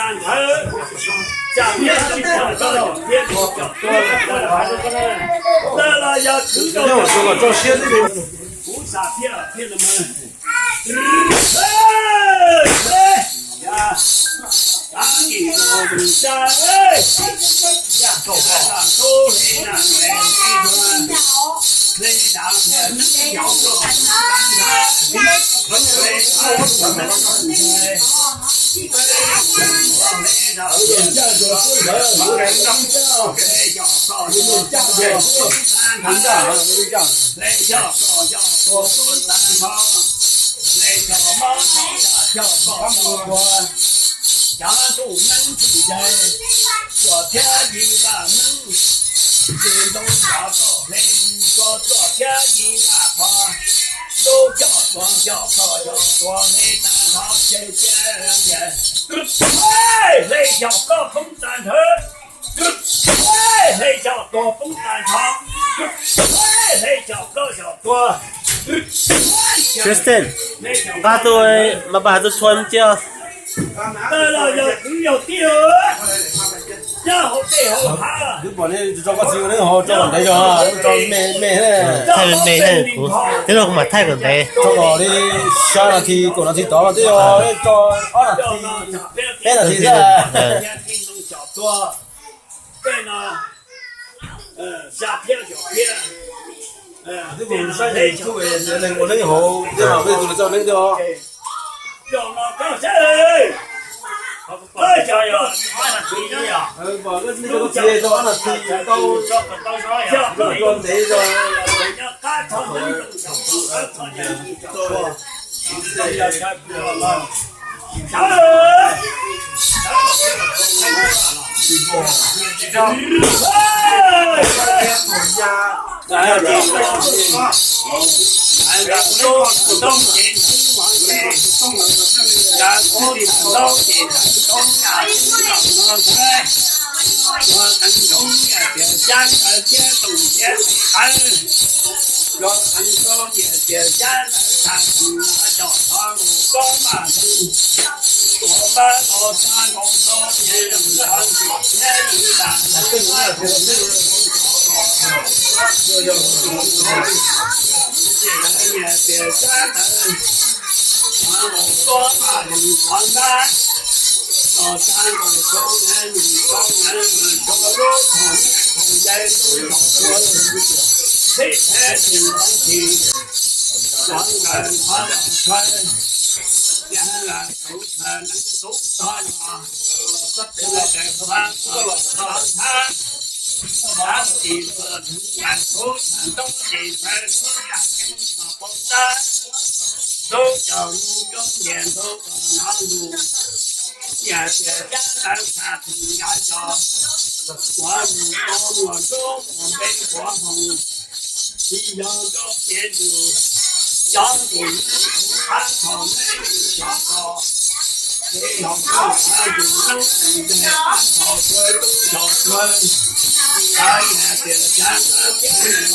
tag nthawv, xya phiab sib tham txog thiab tus coj tuag, ntawd los yog khwv rau kuv xya phiab thiab no mas. Cov ntuj neeb txim ze, tuam thiab yig vaj neeb, tsis ntoo cov kaum hle, tuam thiab yig vaj qhov, lub coj tuag coj koj coj tuag hle tag nrho ces cia, hle cov koj poob tag nrho, hle cov tuag poob tag nrho, hle cov koj coj tuag. Kristen, nqa tus mas pab tus tshua cia. Twb pom nej tso koj txiv ua neeb hauv tso kom ntev zog, tso me me, thaij me me, kuv twb los kuv mam thaij kom ntev. Tso kom li xya nas this kaum nas this tod mas twb yog tso ob nas this peb nas this thiab. Tej no, xya phiab, xya phiab. Twb mus saib neeg txhua neeg ua neeb hauv thiab mas peb tus lawv txoj neeb thiab os. Ob nas this, ob nas this tau, tso ntev zog. Tias ntuj kom nov lus, yog tias cab ntawv xa thwm yav cov, tuav lus tau muas ntuj muas npe tuav hoo, tsis yog ntuj piav lus, cov tus neeg qab txog neeb xyov ko, ces yog ntuj qab tus neeb tus nce qab txog tuag tub xyov tuag. Ntawd yog tias cab ntawv thiab lus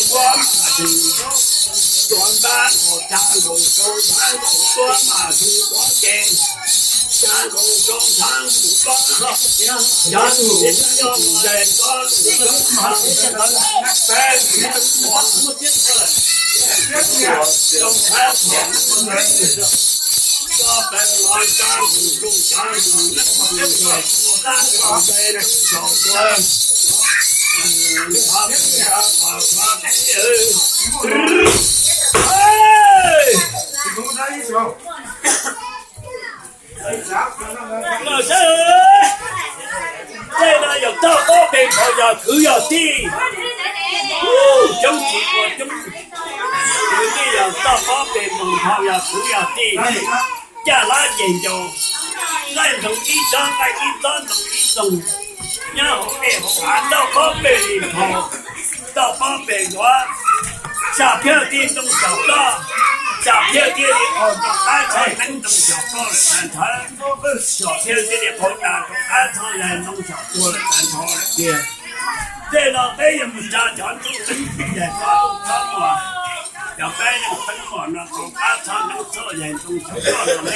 qhawv, cov tus tuab mas tus tuav ntab ua cab nkaus rau ntawv nkaus tuab mas tus tuav ces cab nkaus rau ntawv nkaus tuab. Cov tus neeb tus nce tuav lus tuab mas tus qhawv thiab tuav, rau qab txog neeb tus nce, tuav peb los cab nkaus rau cov tus neeb tus nce tuav ntab tus nce tub xyov tuag. Los saib, tej no yog toj pob pem nphau yog kwv yog tij. Coob tsis ua coob, kwv tij yog toj pob pem nphau yog kwv yog tij. Caj lab ces ncaus, nqaij ntoo ib tsob nqaij ib tsob ntoo ib ntoo, nyob hauv dej hauv av toj pob pem li nphau, toj pob pem nkuav, xya phiab tij ntoo xyaum ploj, xya phiab tij li qhov rau qab txog neeb ntoo xyaum ploj lawm tag nrho, xya phiab tij li qhov tas rau qab txog yaig ntoo xyaum tuag lawm tag nrho lawm tiag. Tej no peb yuav mus tsa cov ntxooj teeb yaig txhob muas, cov peb yeej teeb muas no rau qab txog neeb txog yaig ntoo xyaum ploj no ne.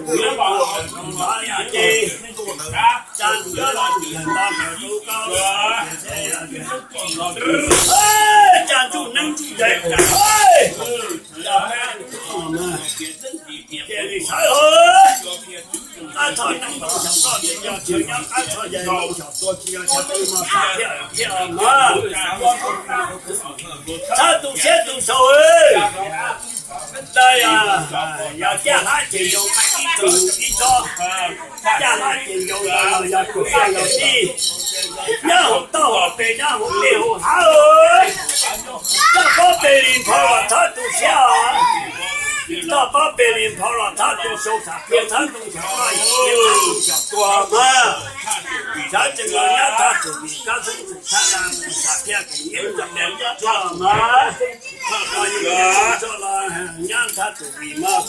kuv, kuv yog ces, tsa ntsuj yog los ntawm ntawd rau koj, tsa ntsuj neeb ntsuj yaig, ces nws sawv hauv qab txog neeb ntoo xyaum toj, ces yog tsis nyob qab txog yaig ntoo xyaum tua, tsis yog cov twg mas thiaj thiaj mas. Txhob tu siab tu sau, ntawd yog caj hlab ces zoo ib tug ib tsob, caj hlab ces zoo los yog kuv yog tij, nyob hauv toj hauv pes nyob hauv pes hauv hav, toj pob pes li nphau los txhob tu siab os. Toj pob pes li nphau los txhob tu sau, xam phiaj txhob tu xyaum toj, xyaum tua mas. Sawv tsees los nyob thaj tsum vim kab xeeb xwm txhab na, xam phiaj kuv yeej txom nyem nyob txog mas. Toj no yeej txog los nyob thaj tsum vim mas.